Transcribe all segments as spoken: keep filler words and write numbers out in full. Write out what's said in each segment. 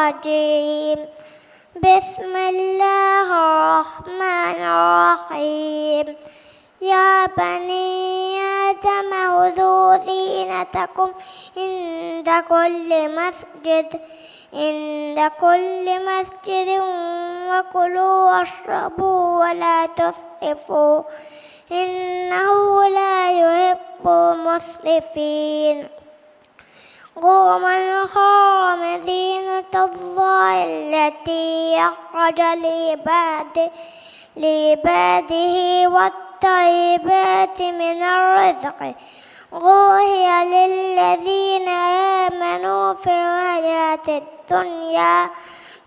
الرجيم. بسم الله الرحمن الرحيم. يا بني آدم خذوا زينتكم عند كل مسجد، عند كل مسجد وكلوا واشربوا ولا تسرفوا إنه لا يحب المسرفين. قل من حرم زينة الله التي أخرج لعباده، لعباده والطيبات من الرزق، قل هي للذين آمنوا في الحياة الدنيا،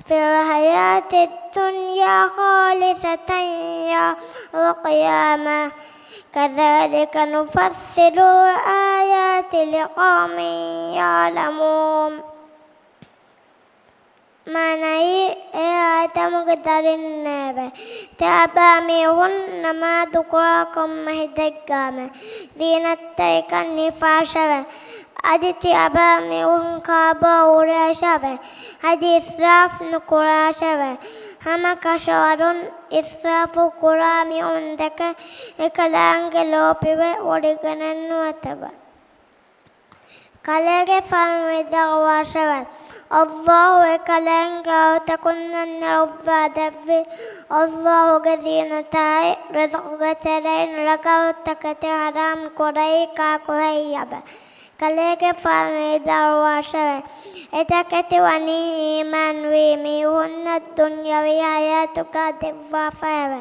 في الحياة الدنيا خالصة يوم القيامة، كذلك نفصل الآيات لقوم يعلمون. މާނައީ، އޭ އާދަމުގެ ދަރިންނޭވެ! ތިޔަބައިމީހުން ނަމާދު ކުރާ ކޮންމެ ހިތެއްގައިމެ ޒީނަތްތަކަށް ނިފާށެވެ. އަދި ތިޔަބައިމީހުން ކާބޯ އުރާށެވެ. އަދި އިސްރާފް ނުކުރާށެވެ. ހަމަ ކަށަވަރުން އިސްރާފު ކުރާ މީހުންދެކެ އެކަލާނގެ ލޯބިވެ ވޮޑިގެނެއްނުވަތަވެ. ކަލޭގެފާނު ވިދާޅުވާށެވެ! ﷲ އެކަލޭގެ އަޑުތަކުންނަށް ނެރުއްވާ ދެއްވި ﷲގެ ޒީނަތާއި ރިޒުޤުގެ ތެރެއިން ރަނގަޅު ތަކެތި ޙަރާމް ކުރައީ ކާކު ހެއްޔެވެ؟ ކަލޭގެފާނު ވިދާޅުވާށެވެ! އެތަކެތި ވަނީ އީމާންވީ މީހުންނަށް ދުނިޔަވީ ޙަޔާތުގަ ދެއްވާފައެވެ.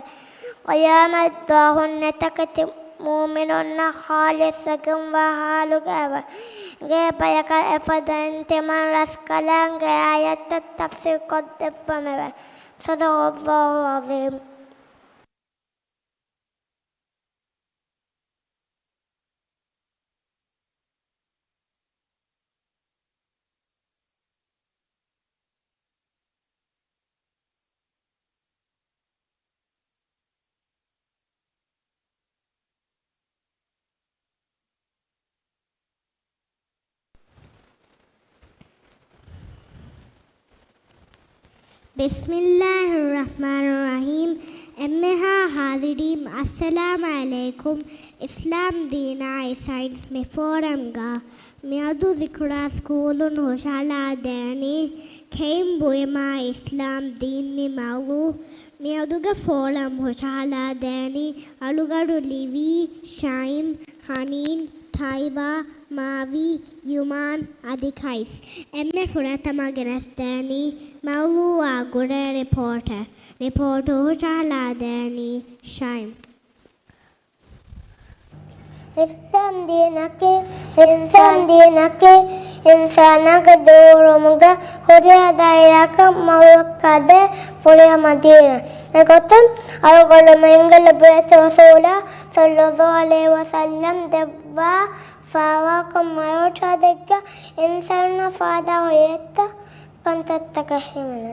ޤިޔާމަތްދުވަހުން އެތަކެތި މުއުމިނުންނަށް ޚާލިޞްވެގެންވާ ޙާލުގައެވެ. އެބަޔަކަށް އެފަދައިން ތިމަން ރަސްކަލާނގެ އާޔަތްތައް ތަފްސީރުކޮށްދެއްވަމެވެ. صدق الله العظيم. ބިސްމިއްލާހިއްރަޙްމާނިއްރަޙީމް. އެންމެހާ ޙާޟިރީން، އައްސަލާމް ޢަލައިކުމް. އިސްލާމް ދީނާއި ސައިންސް މި ފޯރަމްގަ މިއަދު ޒިކުރާ ސްކޫލުން ހުށަހަޅާދޭނީ ކެއިން ބުއިމާ އިސްލާމް ދީން މި މައުޟޫ. މިއަދުގެ ފޯރަމް ހުށަހަޅާދޭނީ އަޅުގަނޑު ލިވީ، ޝައިމް، ހަނީން، ތައިބާ، މާވީ، ޔުމާން އަދި ޤައިސް. އެންމެ ފުރަތަމަ ގެނެސްދޭނީ މައުޟޫއާ ގުޅޭ ރިޕޯޓެއް. ރިޕޯޓު ހުށަހަޅާދޭނީ ޝައިމް. އިސްލާމް ދީނަކީ، އިސްލާމް ދީނަކީ އިންސާނާގެ ދިރިއުޅުމުގެ ހުރިހާ ދާއިރާއަކަށް މައުޟޫއަކަށް އާދޭ ހުރިހަމަ ދީނެއް. އެގޮތުން އަޅުގަނޑުމެންގެ ލޮބުވެތި ރަސޫލާ ޞައްލައްލާހު ޢަލައިހި ވަސައްލަމް ދެއްވާ ފާވާކަން މަރޯޓާ ދެއްގަ އިންސާނާ ފާދަ ހުރިހެއްތަ ކަންތައްތަކެއް ހިމެނޭ.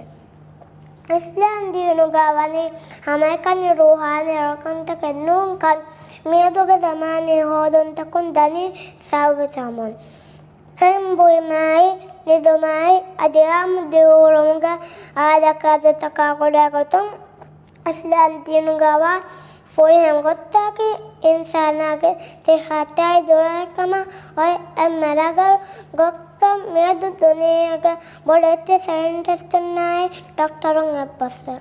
އިސްލާމް ދީނުގަ ވަނީ ހަމައެކަނި ރޫޙާނީ ރަނގަޅު ކަންތަކެއް ނޫންކަން މިއަދުގެ ޒަމާނީ ހޯދުންތަކުން ދަނީ ސާބިތުވަމުން. ކެއިން ބުއިމާއި ނިޒުމާއި އަދި އާއްމު ދިރިއުޅުމުގެ އާދަކާދަތަކާ ގުޅޭގޮތުން އިސްލާމް ދީނުގަވާ ފުރިހަމަ ގޮތަކީ އިންސާނާގެ ސިއްހަތާއި ދުރާއިކަމަށް އޮތް އެންމެ ރަނގަޅު ގޮތްކަން މިއަދު ދުނިޔޭގެ ބޮޑެތި ސައިންޓިސްޓުންނާއި ޑޮކްޓަރުން އެއްބަސްވޭ.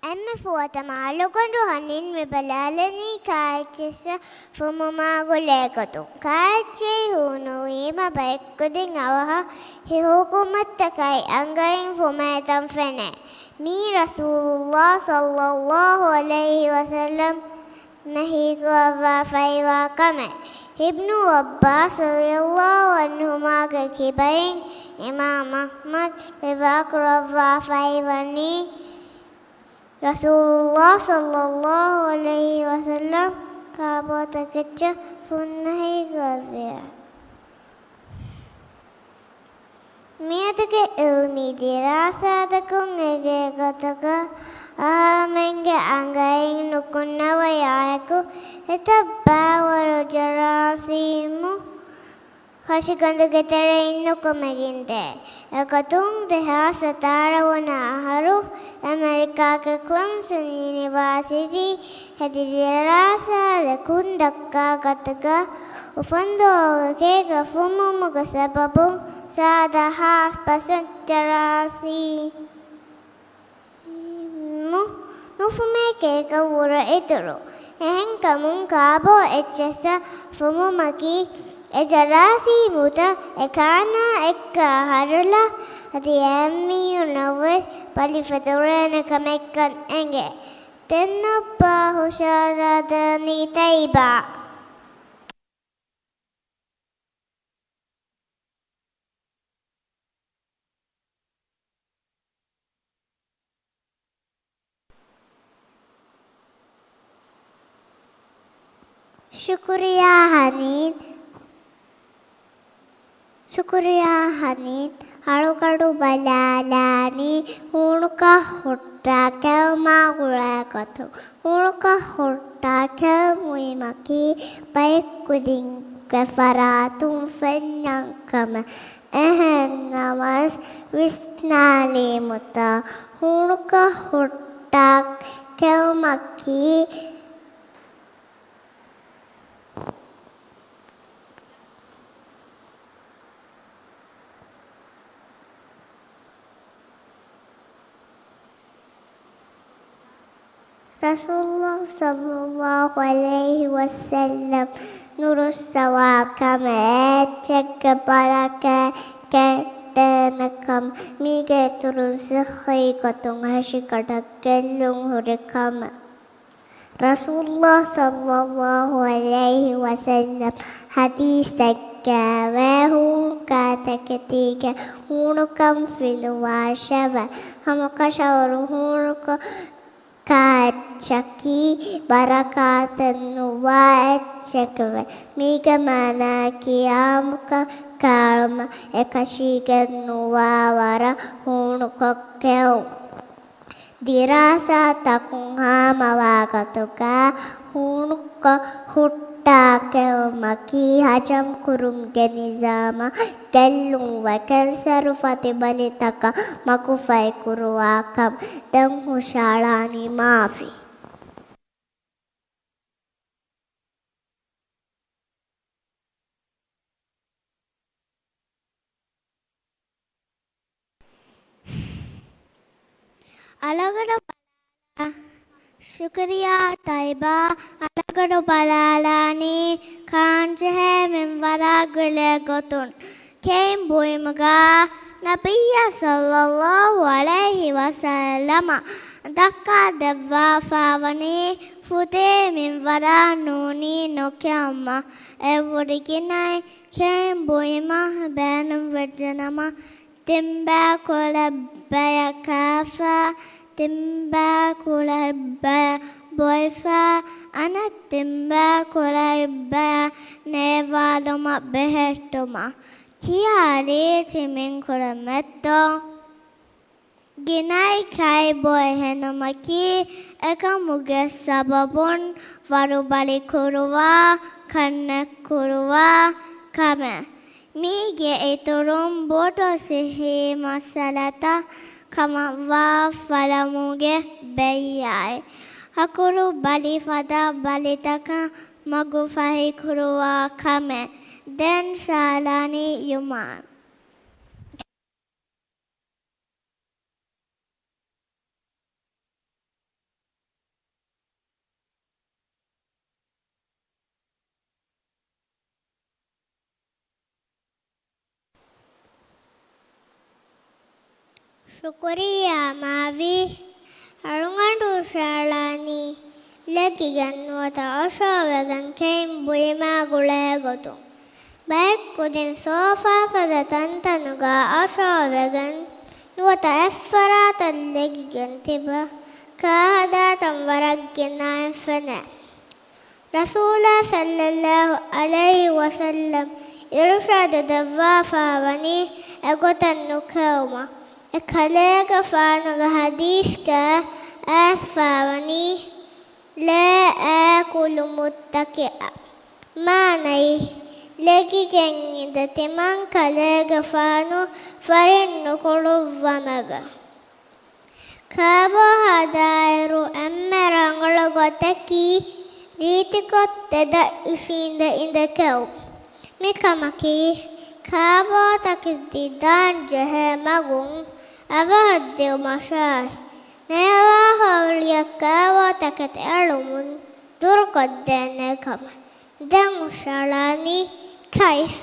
އެންމެ ފުރަތަމަ އަޅުގަނޑު ހަނީން މި ބަލާލަނީ ކާއެއްޗިއްސަށް ފުމުމާ ގުޅޭގޮތުން. ކާއެއްޗެހި ހޫނުވީމަ ބައެއްކުދިން އަވަހަށް ހިތްހުކުމަށްޓަކައި އަނގައިން ފުމޭތަން ފެނޭ. މީ ރަސޫލުﷲ ޞައްލައްލާހު ޢަލައިހި ވަސައްލަމް ނަހީކުރައްވާފައިވާ ކަމެއް. އިބްނު ޢައްބާސް ރަޟިޔައްލާހު ޢަންހުމާގެ ކިބައިން އިމާމް އަޙްމަދު ރިވާކުރައްވާފައިވަނީ، ރަސޫލުﷲ ޞައްލައްލާހު ޢަލައިހި ވަސައްލަމް ކާބޯތަކެއްޗަށް ފުން ނަހީކުރެއްވިއެވެ. މިއަދުގެ ޢިލްމީ ދިރާސާތަކުން އެނގޭ ގޮތަކަށް، އަހަރުމެންގެ އަނގައިން ނުކުންނަވަޔާއެކު، އެތައް ބައިވަރު ޖަރާސީމު ހަށިގަނޑުގެ ތެރެއިން ނުކުމެގެންދޭ. އެގޮތުން ދެހާސް ސަތާރަ ވަނަ އަހަރު އެމެރިކާގެ ކްލެމްސަން ޔުނިވާސިޓީ ހެދި ދިރާސާ ދެކުން ދައްކާ ގޮތުގަ، އުފަންދޯގެ ކޭކަށް ފުމުމުގެ ސަބަބުން ސާދަ ހާސް ޕަސެންޓް ޖަރާސީމު ނުފުމޭ ކޭކަށް ވުރެ އިތުރު. އެހެންކަމުން ކާބޯ އެއްޗެއްސަށް ފުމުމަކީ، އެ ޖަރާސީމުތައް އެކާނާ އެއްކާ ހަރުލާ، އަދި އެހެންވީއިރު ނަމަވެސް ބަލި ފެތުރޭނެ ކަމެއްކަން އެނގޭ. ދެން އައްބާ ހުށަހަޅާދެނީ ތައިބާ. ޝުކުރިއްޔާ ހަނީން. ޝުކުރިއްޔާ ހަނީން. އަޅުގަނޑު ބަލާލާނީ ހޫނުކަން ހުއްޓާ ކެއުމާ ގުޅޭ ގޮތުން. ހޫނުކަން ހުއްޓާ ކެއުމުވީމަކީ ބައެއް ކުދިންގެ ފަރާތުން ފެންނަން ކަމެއް. އެހެންނަމަވެސް ވިސްނާލީމުތާ، ހޫނުކަން ހުއްޓާ ކެއުމަކީ ރަސޫލުﷲ ޞައްލަﷲ ޢަލައިހި ވަސައްލަމް ނުރުއްސަވާ ކަމެއް، އެއްޗެއްގެ ބަރަކަތް ކެއްޓޭނެ ކަމަށް، މީގެ އިތުރުން ޞިއްޙީ ގޮތުން ހަށިގަނޑަށް ގެއްލުން ހުރި ކަމެއް. ރަސޫލުﷲ ޞައްލަﷲ ޢަލައިހި ވަސައްލަމް ޙަދީޘެއްގައި ވޭ، ހޫނުކާތަކެތީގެ ހޫނުކަން ފިލުވާށެވެ. ހަމަކަށަވަރު ހޫނުކޮށް ކާ އެއްޗަކީ ބަރަކާތެއް ނުވާ އެއްޗެކެވެ. މީގެ މާނައަކީ އާއްމުކޮށް ކާޅުމަށް އެކަށީގެން ނުވާ ވަރަށް ހޫނުކޮށް ކެއުން. ދިރާސާތަކުން ހާމަވާ ގޮތުގަ ހޫނުކޮށް ހުއްޓާ ކެއުމަކީ ހަޖަމް ކުރުމުގެ ނިޒާމަށް ގެއްލުންވެ، ކެންސަރު ފަތިބަލިތަކަށް މަގުފަހި ކުރުވާ ކަމަށް ދެން ހުށަހަޅާނީ މާފީ. އަޅުގަނޑު ބަލާލާ، ޝުކުރިއްޔާ ތައިބާ. އަޅުގަނޑު ބަލާލާނީ ކާންޖެހޭ މިންވަރާ ގުޅޭ ގޮތުން. ކެއިން ބުއިމުގަ ނަބިއްޔާ ޞައްލަﷲ ޢަލައިހި ވަސައްލަމަ ދައްކާ ދެއްވާފައިވަނީ ފުދޭ މިންވަރާ ނޫނީ ނުކެއުމަށް. އެއްވުރެ ގިނައިން ކެއިން ބުއިމަށް ބޭނުންވެއްޖެނަމަ، ތިންބައި ކުޅަ ބަޔަކާފަ، ތިންބައި ކުޅަ ބަޔަ ބޮއެފަ، އަނެއް ތިންބައި ކުޅަ ބަޔަ ނޭވާލުމަށް ބެހެއްޓުމަށް ކިޔާ ރީތި މިންކުރަމެއްތޯ؟ ގިނައި ކައިބޮއެ ހެނުމަކީ އެކަމުގެ ސަބަބުން ވަރުބަލި ކުރުވާ، ކަންނެތް ކުރުވާ ކަމެއް. މީގެ އިތުރުން ބޮޑު ސިއްހީ މައްސަލަތައް ކަމަށްވާ ފަލަމުގެ ބެއްޔާއި، ހަކުރު ބަލި ފަދަ ބަލިތަކަށް މަގުފަހި ކުރުވާ ކަމެއް ދެން ޝާލާނީ ޔުމާން. ޝުކުރިއްޔާ މާވީ. އަޅުގަނޑު ހުށަހަޅާނީ ލެގިގެން ނުވަތަ އޮށޯވެގެން ކެއިން ބުއިމާ ގުޅޭ ގޮތުން. ބައެއް ކުދިން ސޯފާ ފަދަ ތަންތަނުގަ އޮށޯވެގެން ނުވަތަ އެއްފަރާތަށް ލެގިގެން ތިބެ ކާހަދާ ތަން ވަރަށް ގިނައިން ފެނޭ. ރަސޫލާ ޞައްލަﷲ ޢަލައިހި ވަސައްލަމް އިރުޝާދު ދެއްވާފާވަނީ އެގޮތަށް ނުކެއުމަށް. އެ ކަލޭގެފާނުގެ ޙަދީޘްގައި އައިސްފާވަނީ، ލޭ އައި ކުލުމުއްތަކެއް. މާނައީ، ލެގިގެން އިނދެ ތިމަން ކަލޭގެފާނު ފަރިން ނުކުޅުއްވަމެވެ. ކާބޯ ހަދާއިރު އެންމެ ރަނގަޅު ގޮތަކީ ރީތިކޮށް ތެދަށް އިށީނދެ އިނދެ ކެއުން. މިކަމަކީ، ކާބޯތަކެތި ދާން ޖެހޭ މަގުން އަވަހަށް ދިއުމަށާއި، ނޭވާހޮވެލިއަށް ކާބޯތަކެތި އެޅުމުން ދުރުކޮށްދޭނެ ކަމަށް. ދެން ހުށަހަޅާނީ ކައިސް.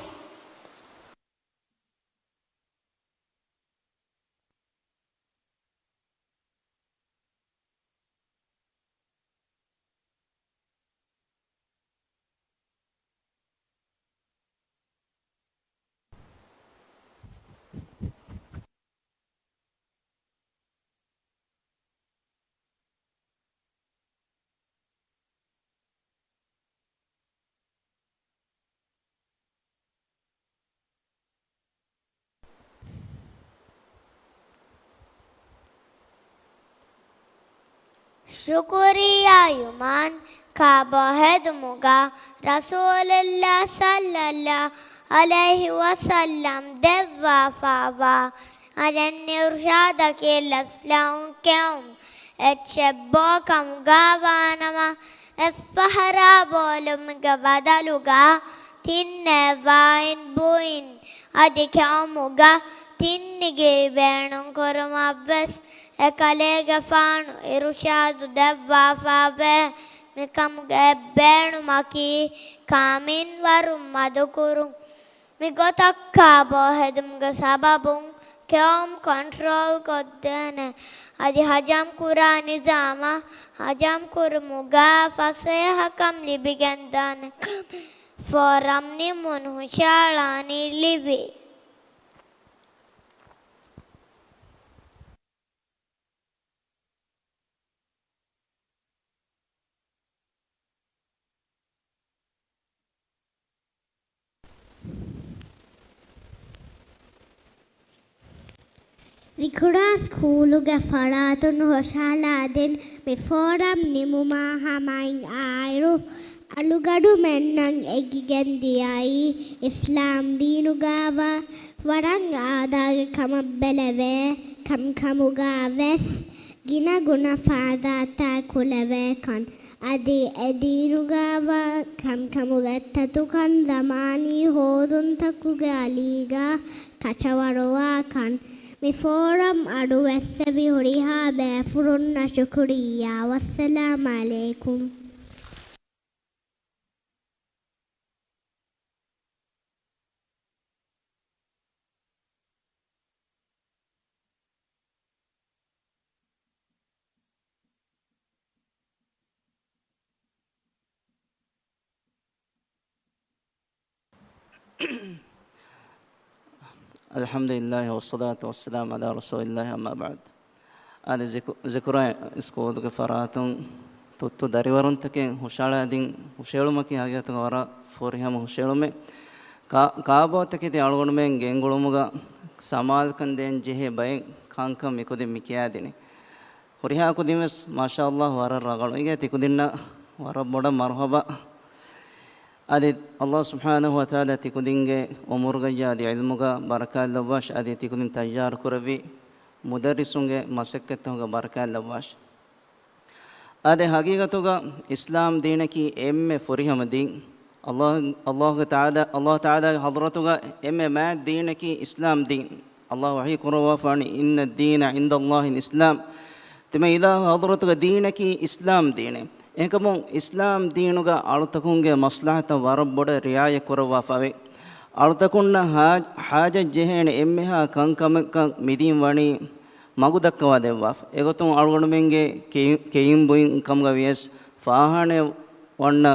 ޝުކުރިއްޔާ ޔުމާން. ކާބޯ ހެދުމުގަ ރަސޫލުﷲ ޞައްލަﷲ ޢަލައިހި ވަސައްލަމް ދެއްވާފާވާ އަދެއް އިރުޝާދަކީ ލަސްލައުން ކެއުން އެއްޗެއް ބޯ ކަމުގަ ވާނަމަ، އެއްފަހަރާ ބޯލުމުގެ ބަދަލުގަ ތިންނޭ ވާއިން ބުއިން އަދި ކެއުމުގަ ތިން ނިގިރި ބޭނުން ކުރުމަށްވެސް އެކަލޭގެފާނު އިރުޝާދު ދެއްވާފާވޭ. މިކަމުގެ އެއްބޭނުމަކީ ކާ މިންވަރުން މަދުކުރުން. މިގޮތަށް ކާބޯ ހެދުމުގެ ސަބަބުން ކެއުމް ކޮންޓްރޯލް ކޮށްދޭނެ. އަދި ހަޖަމް ކުރާ ނިޒާމަށް ހަޖަމް ކުރުމުގަ ފަސޭހަކަން ލިބިގެންދާނެ ކަމަށް ފޯރަމް ނިމުން ހުށަހަޅާނީ ލިވީ. ރިކުޑާ ސްކޫލުގެ ފަރާތުން ހުށަހަޅާދިން މި ފޯރަމް ނިމުމާ ހަމައިން އާއިރު، އަޅުގަޑުމެންނަށް އެނގިގެން ދިޔައީ އިސްލާމް ދީނުގައިވާ ވަރަށް އާދައިގެ ކަމަށް ބެލެވޭ ކަންކަމުގަ ވެސް ގިނަ ގުނަ ފާއިދާތައް ކުޅެވޭކަން. އަދި އެ ދީނުގައިވާ ކަންކަމުގެ ތަތުކަން ޒަމާނީ ހޯދުންތަކުގެ އަލީގަ ކަށަވަރުވާކަން. މި ފޯރަމް އަޑުއެއްސެވި ހުރިހާ ބޭފުޅުންނަށް ޝުކުރިއްޔާ. ވައްސަލާމް ޢަލައިކުމް. الحمد لله والصلاة والسلام على رسول الله، أما بعد. އަދި ޒިކު-، ޒިކުރާ ސްކޫލުގެ ފަރާތުން ތުއްތު ދަރިވަރުންތަކެއް ހުށަހަޅާދިން ހުށައެޅުމަކީ ހަގީގަތުގަ ވަރަށް ފުރިހަމަ ހުށައެޅުމެއް. ކާ-، ކާބޯތަކެތި އަޅުގަނޑުމެން ގެންގުޅުމުގަ ސަމާލުކަން ދޭން ޖެހޭ ބައެއް ކަންކަން މިކުދިން މި ކިޔާދިނީ. ހުރިހާ ކުދިން ވެސް މާޝާﷲ ވަރަށް ރަގަޅު. އިނގޭ ތިކުދިންނަށް ވަރަށް ބޮޑަށް މަރުޙަބާ. އަދި ﷲ ސުބްޙާނަހޫ ވަތަޢާލާ ތިކުދިންގެ ޢުމުރުގައްޔާ އަދި ޢިލްމުގަ ބަރަކާތް ލައްވާށި، އަދި ތިކުދިން ތައްޔާރު ކުރެއްވި މުދައްރިސުންގެ މަސައްކަތްތަކުގަ ބަރަކާތް ލައްވާށި. އަދި ހަގީގަތުގަ އިސްލާމް ދީނަކީ އެންމެ ފުރިހަމަ ދީން. ﷲ، ﷲ ތަޢާލާ، ﷲ ތަޢާލާގެ ޙަޟްރަތުގަ އެންމެ މާތް ދީނަކީ އިސްލާމް ދީން. ﷲ ވަޙީ ކުރައްވާފާނީ، إن الدين عند الله الإسلام. ތިމަން އިލާހު ޙަޟްރަތުގަ ދީނަކީ އިސްލާމް ދީނޭ. އެހެންކަމުން އިސްލާމް ދީނުގަ އަޅުތަކުންގެ މަޞްލަޙަތަށް ވަރަށް ބޮޑަށް ރިޢާޔަތް ކުރައްވާފައިވޭ. އަޅުތަކުންނަށް ހާ-، ޙާޖަތް ޖެހޭނެ އެންމެހާ ކަންކަމަކަށް މިދީން ވަނީ މަގު ދައްކަވާ ދެއްވާފަ. އެގޮތުން އަޅުގަނޑުމެންގެ ކެއި-، ކެއިން ބުއިން ކަމުގަ ވިޔަސް، ފާޚާނާއެއް ވަންނަ،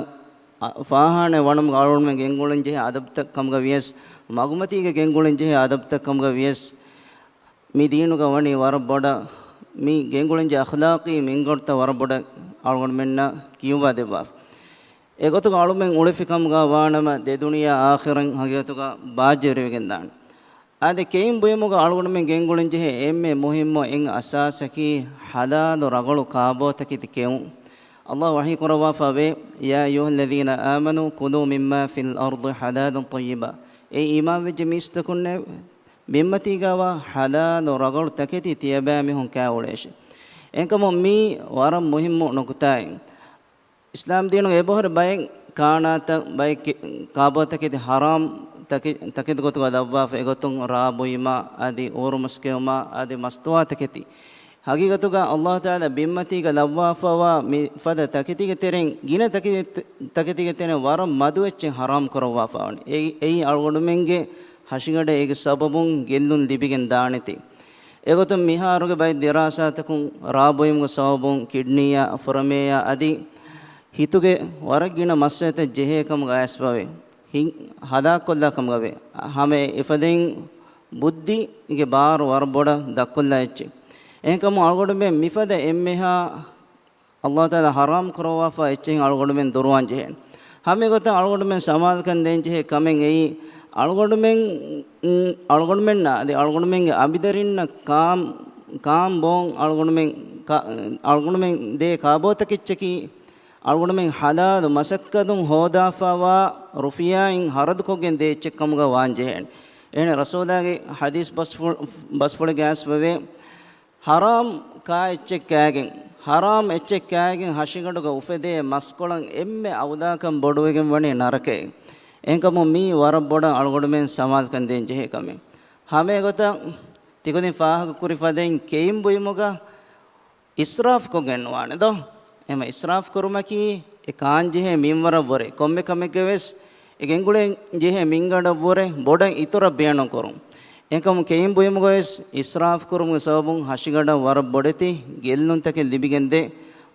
އަ، ފާޚާނާއެއް ވަނުމުގަ އަޅުގަނޑުމެން ގެންގުޅެން ޖެހޭ އަދަބުތައް ކަމުގަ ވިޔަސް، މަގުމަތީގަ ގެންގުޅެން ޖެހޭ އަދަބުތައް ކަމުގަ ވިޔަސް، މި ދީނުގަ ވަނީ ވަރަށް ބޮޑަށް، މި ގެންގުޅެން ޖެހޭ އަޚްލާޤީ މިންވަރުތައް ވަރަށް ބޮޑަށް އަޅުގަނޑުމެންނަށް ކިޔުއްވާ ދެއްވާފަ. އެގޮތުގަ އަޅުމެން އުޅެފިކަމުގަ ވާނަމަ، ދެދުނިޔެ އާޚިރަތް ހަގީގަތުގަ ބާއްޖަވެރިވެގެންދާނެ. އާދެ، ކެއިން ބުއިމުގަ އަޅުގަނޑުމެން ގެންގުޅެންޖެހޭ އެންމެ މުހިއްމު އެއް އަސާސަކީ، ޙަލާލު ރަގަޅު ކާބޯތަކެތި ކެއުން. ﷲ ވަޙީ ކުރައްވާފަ ވޭ، "يا أيها الذين آمنوا كلوا مما في الأرض حلالا طيبا." އޭ އީމާންވެއްޖެ މީސްތަކުންނޭ، ބިންމަތީގަވާ ޙަލާލު ރަގަޅު ތަކެތި ތިޔަބައިމީހުން ކާ އުޅޭށޭ. އެހެންކަމުން މީ ވަރަށް މުހިއްމު ނުކުތާއެއް. އިސްލާމް ދީނުގެ އެބަހުރި ބައެއް ކާނާތައް، ބައެއް ކެ-، ކާބޯތަކެތި ޙަރާމް ތަކެ-، ތަކެތި ގޮތުގަ ލައްވާފަ، އެގޮތުން ރާ ބުއިމާ އަދި އޫރުމަސް ކެއުމާ އަދި މަސްތުވާތަކެތި. ހަގީގަތުގަ ﷲ ތަޢާލާ ބިންމަތީގަ ލައްވާފަވާ މި ފަދަ ތަކެތީގެ ތެރެއިން ގިނަ ތަކެ-، ތަކެތީގެ ތެރެއިން ވަރަށް މަދު އެއްޗެއް ޙަރާމް ކުރައްވާފަވަނީ. އެއީ، އެއީ އަޅުގަނޑުމެންގެ ހަށިގަނޑަށް އޭގެ ސަބަބުން ގެއްލުން ލިބިގެން ދާނެތީ. އެގޮތުން މިހާރުގެ ބައެއް ދިރާސާތަކުން ރާ ބުއިމުގެ ސަބަބުން ކިޑްނީއާ، ފުރަމޭއާ އަދި ހިތުގެ ވަރަށް ގިނަ މައްސަލަތައް ޖެހޭ ކަމުގަ އައިސްފަވޭ. ހިތް ހަލާކުކޮށްލާ ކަމުގަވޭ. ހަމަ އެފަދައިން ބުއްދީގެ ބާރު ވަރަށް ބޮޑަށް ދަށްކޮށްލާ އެއްޗެއް. އެހެންކަމުން އަޅުގަނޑުމެން މިފަދަ އެންމެހާ ﷲ ތަޢާލާ ޙަރާމް ކުރައްވާފަ އެއްޗެހިން އަޅުގަނޑުމެން ދުރުވާން ޖެހޭނެ. ހަމަ އެގޮތަށް އަޅުގަނޑުމެން ސަމާލުކަން ދޭން ޖެހޭ ކަމެއް އެއީ، އަޅުގަނޑުމެން، އަޅުގަނޑުމެންނަށް އަދި އަޅުގަނޑުމެންގެ އަނބިދަރިންނަށް ކާ-، ކާން ބޯން އަޅުގަނޑުމެން ކާ-، އަޅުގަނޑުމެން ދޭ ކާބޯތަކެއްޗަކީ، އަޅުގަނޑުމެން ޙަލާލު މަސައްކަތުން ހޯދާފަވާ ރުފިޔާއިން ހަރަދުކޮށްގެން ދޭ އެއްޗެއް ކަމުގަ ވާން ޖެހޭނެ. އެހެން ރަސޫލާގެ ޙަދީޘް ބަސްފު-، ބަސްފުޅެއްގަ އައިސްފަވޭ، ޙަރާމް ކާ އެއްޗެއް ކާގެން، ޙަރާމް އެއްޗެއް ކާގެން ހަށިގަނޑުގަ އުފެދޭ މަސްކޮޅަށް އެންމެ އައުލާކަން ބޮޑުވެގެން ވަނީ ނަރަކައެއް. އެހެންކަމުން މީ ވަރަށް ބޮޑަށް އަޅުގަނޑުމެން ސަމާލުކަން ދޭން ޖެހޭ ކަމެއް. ހަމަ އެގޮތަށް ތިކުދިން ފާހަގަކުރި ފަދައިން ކެއިން ބުއިމުގަ އިސްރާފްކޮށްގެން ނުވާނެ ދޯ؟ އެހެން އިސްރާފް ކުރުމަކީ އެ ކާން ޖެހޭ މިންވަރަށްވުރެ، ކޮންމެ ކަމެއްގަ ވެސް އެ ގެންގުޅެން ޖެހޭ މިންގަނޑަށްވުރެ ބޮޑަށް އިތުރަށް ބޭނުން ކުރުން. އެހެންކަމުން ކެއިން ބުއިމުގަ ވެސް އިސްރާފް ކުރުމުގެ ސަބަބުން ހަށިގަނޑަށް ވަރަށް ބޮޑެތި ގެއްލުންތަކެއް ލިބިގެންދޭ.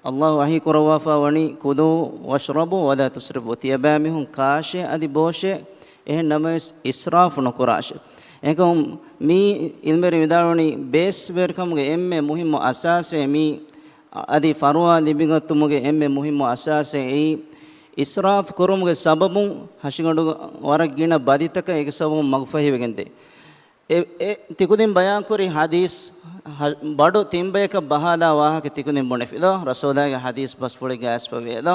ﷲ ވަޙީ ކުރައްވާފަ ވަނީ، "كلوا واشربوا ولا تسرفوا." ތިޔަބައިމީހުން ކާށޭ އަދި ބޯށޭ، އެހެން ނަމަވެސް އިސްރާފު ނުކުރާށޭ. އެހެންކަމުން މި ޢިލްމުވެރިން ވިދާޅުވަނީ، ބޭސްވެރިކަމުގެ އެންމެ މުހިއްމު އަސާސެއް މީ، އަދި ފަރުވާ ލިބިގަތުމުގެ އެންމެ މުހިއްމު އަސާސެއް އެއީ، އިސްރާފް ކުރުމުގެ ސަބަބުން ހަށިގަނޑު ވަރަށް ގިނަ ބަލިތަކަށް އޭގެ ސަބަބުން މަގުފަހިވެގެންދޭ. އެ، އެ، ތިކުދިން ބަޔާންކުރި ޙަދީޘް، ހަ-، ބަޑު ތިންބަޔަކަށް ބަހާލާ ވާހަކަ ތިކުދިން ބުނެފި ދޯ؟ ރަސޫލާގެ ޙަދީޘް ބަސްފުޅެއްގަ އައިސްފަވޭ ދޯ؟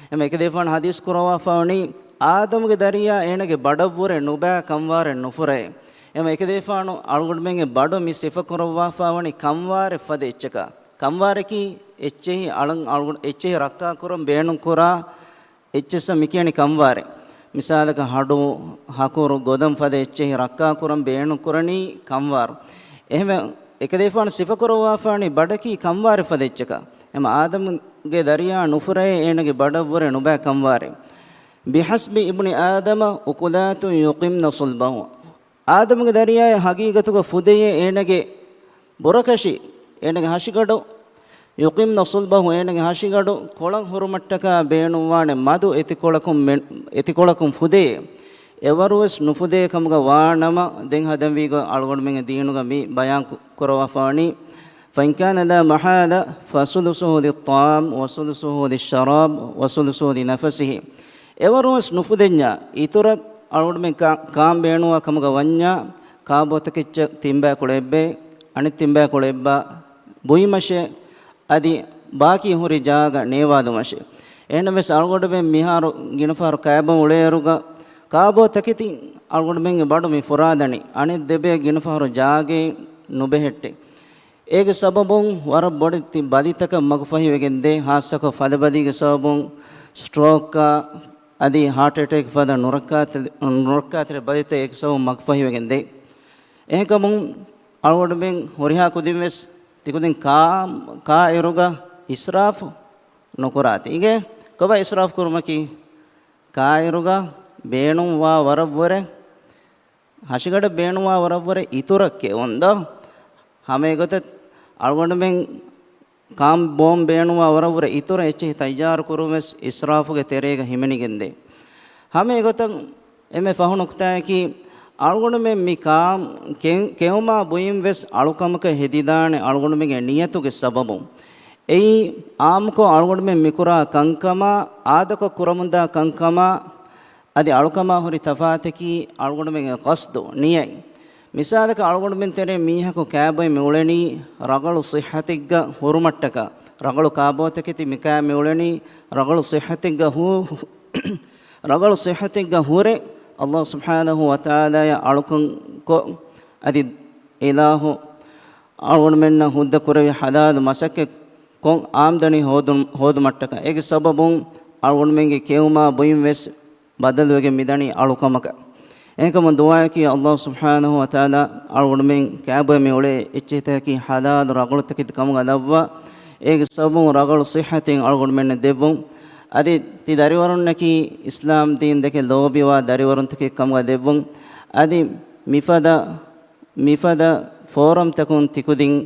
އެމަ އެކަލޭފާނު ޙަދީޘް ކުރައްވާފަ ވަނީ، އާދަމުގެ ދަރިޔާ އޭނަގެ ބަޑަށްވުރެ ނުބައި ކަންވާރެއް ނުފުރޭ. އެމަ އެކަލޭފާނު އަޅުގަނޑުމެންގެ ބަޑު މި ސިފަކުރައްވާފަ ވަނީ ކަންވާރެއް ފަދަ އެއްޗަކާ. ކަންވާރަކީ އެއްޗެހި އަޅަން އަޅުގަނޑު އެއްޗެހި ރައްކާކުރަން ބޭނުންކުރާ އެއްޗިއްސަށް މިކިޔަނީ ކަންވާރޭ. މިސާލަކަށް ހަޑު، ހަކުރު، ގޮދަން ފަދަ އެއްޗެހި ރައްކާކުރަން ބޭނުންކުރަނީ ކަންވާރު. އެހެންވެ، އެކަލޭފާނު ސިފަކުރައްވާފާނީ ބަޑަކީ ކަންވާރެއް ފަދަ އެއްޗަކާ. އެމަ އާދަމުގެ ދަރިޔާ ނުފުރޭ އޭނަގެ ބަޑަށްވުރެ ނުބައި ކަންވާރެއް. "بحسب ابن آدم أكلات يقمن صلبه." އާދަމުގެ ދަރިޔާއަށް ހަގީގަތުގަ ފުދޭ އޭނަގެ ބުރަކަށި، އޭނަގެ ހަށިގަޑު، "يقمن صلبه" އޭނަގެ ހަށިގަޑު ކޮޅަށް ހުރުމަށްޓަކާ ބޭނުންވާނެ މަދު އެތިކޮޅަކުން މެ-، އެތިކޮޅަކުން ފުދޭ. އެވަރުވެސް ނުފުދޭ ކަމުގަ ވާނަމަ، ދެން ހަދަންވީގޮތް އަޅުގަނޑުމެންގެ ދީނުގަ މި ބަޔާން ކު-، ކުރައްވާފަވަނީ، "فإن كان لا محالة فثلثه للطعام وثلثه للشراب وثلثه لنفسه." އެވަރުވެސް ނުފުދެންޏާ، އިތުރަށް އަޅުގަނޑުމެން ކާ-، ކާން ބޭނުންވާ ކަމުގަ ވަންޏާ، ކާބޯތަކެއްޗަށް ތިންބައިކުޅަ އެއްބައި، އަނެއް ތިންބައިކުޅަ އެއްބައި ބުއިމަށޭ، އަދި ބާކީ ހުރި ޖާގަ ނޭވާލުމަށޭ. އެހެންނަމަވެސް އަޅުގަނޑުމެން މިހާރު ގިނަ ފަހަރު ކައިބަން އުޅޭއިރުގަ، ކާބޯތަކެތި އަޅުގަނޑުމެންގެ ބަޑު މި ފުރާލަނީ، އަނެއް ދެބޭ ގިނަ ފަހަރު ޖާގައެއް ނުބެހެއްޓޭ. އޭގެ ސަބަބުން ވަރަށް ބޮޑެތި ބަލިތަކަށް މަގުފަހިވެގެންދޭ، ހާއްސަކޮށް ފަލަބަލީގެ ސަބަބުން، ސްޓްރޯކްއާ އަދި ހާޓް އެޓޭކް ފަދަ ނުރައްކާތެ-، ނުރައްކާތެރި ބަލިތައް އޭގެ ސަބަބުން މަގުފަހިވެގެންދޭ. އެހެންކަމުން އަޅުގަނޑުމެން ހުރިހާ ކުދިން ވެސް ތިކުދިން ކާ-، ކާއިރުގަ އިސްރާފު ނުކުރާތި. އިނގޭ؟ ކޮބާ އިސްރާފު ކުރުމަކީ؟ ކާއިރުގަ ބޭނުންވާ ވަރަށްވުރެ ހަށިގަޑަށް ބޭނުންވާ ވަރަށްވުރެ އިތުރަށް ކެއުން ދޯ؟ ހަމައެގޮތަށް އަޅުގަނޑުމެން ކާން ބޯން ބޭނުންވާ ވަރަށްވުރެ އިތުރަށް އެއްޗެހި ތައްޔާރު ކުރުން ވެސް އިސްރާފުގެ ތެރޭގަ ހިމެނިގެންދޭ. ހަމައެގޮތަށް އެންމެ ފަހު ނުކުތާއަކީ، އަޅުގަނޑުމެން މި ކާ-، ކެ-، ކެއުމާ ބުއިން ވެސް އަޅުކަމަކަށް ހެދިދާނެ އަޅުގަނޑުމެންގެ ނިޔަތުގެ ސަބަބުން. އެއީ އާއްމުކޮށް އަޅުގަނޑުމެން މިކުރާ ކަންކަމާ، އާދަކޮށް ކުރަމުންދާ ކަންކަމާ، އަދި އަޅުކަމާ ހުރި ތަފާތަކީ އަޅުގަނޑުމެންގެ ޤަޞްދު، ނިޔަތް. މިސާލަކަށް އަޅުގަނޑުމެން ތެރޭ މީހަކު ކާބޮއެ މިއުޅެނީ ރަގަޅު ޞިއްޙަތެއްގަ ހުރުމަށްޓަކާ، ރަގަޅު ކާބޯތަކެތި މިކާ މިއުޅެނީ ރަގަޅު ޞިއްޙަތެއްގަ ހޫ-، ރަގަޅު ޞިއްޙަތެއްގަ ހުރެ، ﷲ ސުބްޙާނަހޫ ވަތަޢާލާޔާ އަޅުކަންކޮށް، އަދި އިލާހު އަޅުގަނޑުމެންނަށް ހުއްދަ ކުރެވި ޙަލާލު މަސައްކަތް ކޮށް އާމްދަނީ ހޯދުން-، ހޯދުމަށްޓަކާ. އޭގެ ސަބަބުން އަޅުގަނޑުމެންގެ ކެއުމާ ބުއިން ވެސް ބަދަލުވެގެން މިދަނީ އަޅުކަމަކަށް. އެހެންކަމުން ދުޢާއަކީ ﷲ ސުބްޙާނަހޫ ވަތަޢާލާ އަޅުގަނޑުމެން ކާބޮއެ މި އުޅޭ އެއްޗެހިތަކަކީ ޙަލާލު ރަގަޅުތަކެތި ކަމުގަ ލައްވާ، އޭގެ ސަބަބުން ރަގަޅު ޞިއްޙަތެއް އަޅުގަނޑުމެންނަށް ދެއްވުން. އަދި ތި ދަރިވަރުންނަކީ އިސްލާމް ދީން ދެކެ ލޯބިވާ ދަރިވަރުންތަކެއް ކަމުގަ ދެއްވުން. އަދި މިފަދަ، މިފަދަ ފޯރަމްތަކުން ތިކުދިން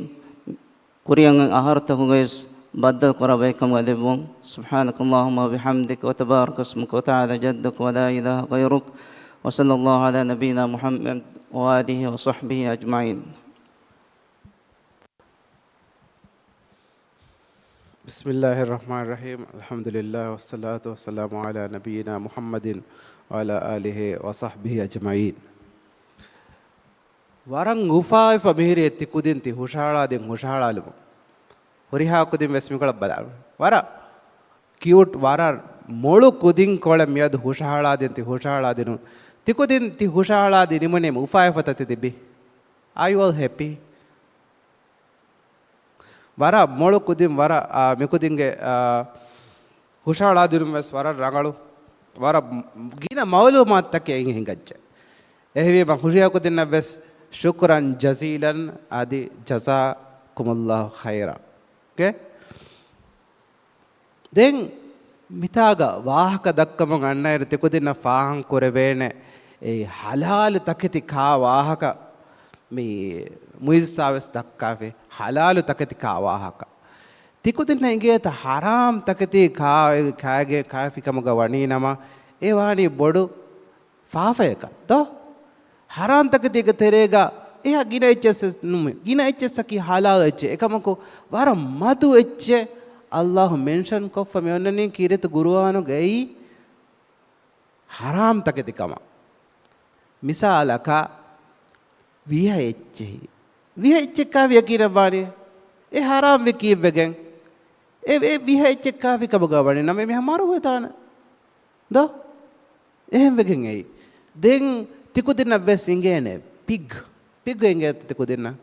ކުރިއަށް އަހަރުތަކުގައި ވެސް ބައްދަލު ކުރައްވައި ކަމުގަ ދެއްވުން. سبحانك اللهم وبحمدك وتبارك اسمك وتعالى جدك ولا إله غيرك وصلى الله على نبينا محمد وآله وصحبه أجمعين. بسم الله الرحمن الرحيم. الحمد لله والصلاة والسلام على نبينا محمد وعلى آله وصحبه أجمعين. ވަރަށް އުފާވެފަ މިހިރީ ތި ކުދިން ތި ހުށަހަޅާދިން ހުށަހަޅާލުމުން. ހުރިހާ ކުދިން ވެސް މިކޮޅަށް ބަލާ. ވަރަށް ކިއުޓް، ވަރަށް މޮޅު ކުދިން ކޮޅެއް މިއަދު ހުށަހަޅާދިން ތި ހުށަހަޅާދިނުން. ތި ކުދިން ތި ހުށަހަޅާދިނުމުން އުފާވެފަތަ ތި ތިބީ؟ Are you all happy? ވަރަށް މޮޅު ކުދިން ވަރަށް، އާ، މިކުދިންގެ، އާ، ހުށަހަޅާދިނުން ވެސް ވަރަށް ރަނގަޅު، ވަރަށް ގިނަ މައުލޫމާތުތަކެއް އިނގި ހިނގައްޖެ. އެހެންވީމަ ހުރިހާ ކުދިންނަށް ވެސް ޝުކުރަން ޖަޒީލަން އަދި ޖަޒާކުމުﷲ ޚައިރާ. އޯކޭ؟ ދެން މިތާގަ ވާހަކަ ދައްކަމުން އަންނައިރު ތިކުދިންނަށް ފާހަގަ ކުރެވޭނެ އެ ޙަލާލު ތަކެތި ކާ ވާހަކަ، މި މުއިއްޒާ ވެސް ދައްކާފި ޙަލާލު ތަކެތި ކާ ވާހަކަ. ތިކުދިންނަށް އިނގޭތަ ޙަރާމް ތަކެތި ކާ-، ކާގެ-، ކާފި ކަމުގަ ވަނީ ނަމަ އެ ވާނީ ބޮޑު ފާފަޔަކަށް ދޯ؟ ޙަރާމް ތަކެތީގެ ތެރޭގަ އެހާ ގިނަ އެއްޗެއްސެއް ނުމެ. ގިނަ އެއްޗެއްސަކީ ޙަލާލު އެއްޗެއް. އެކަމަކު ވަރަށް މަދު އެއްޗެއް ﷲ މެންޝަން ކޮށްފަ މި އޮންނަނީ ކީރިތި ޤުރުއާނުގައި ޙަރާމް ތަކެތި ކަމަށް. މިސާލަކަށް، ވިހަ އެއްޗެހި. ވިހަ އެއްޗެއް ކާފި ޔަޤީނަށް ވާނީ. އެ ޙަރާމް ވި ކީއްވެގެން؟ އެ، އެ ވިހަ އެއްޗެއް ކާފި ކަމުގަ ވަނީ ނަމަ މިހާ މަރުވެދާނެ. ދޯ؟ އެހެންވެގެން އެއީ. ދެން ތިކުދިންނަށް ވެސް އިނގޭނެ ޕިގް. ޕިގް އިނގޭތަ ތިކުދިންނަށް؟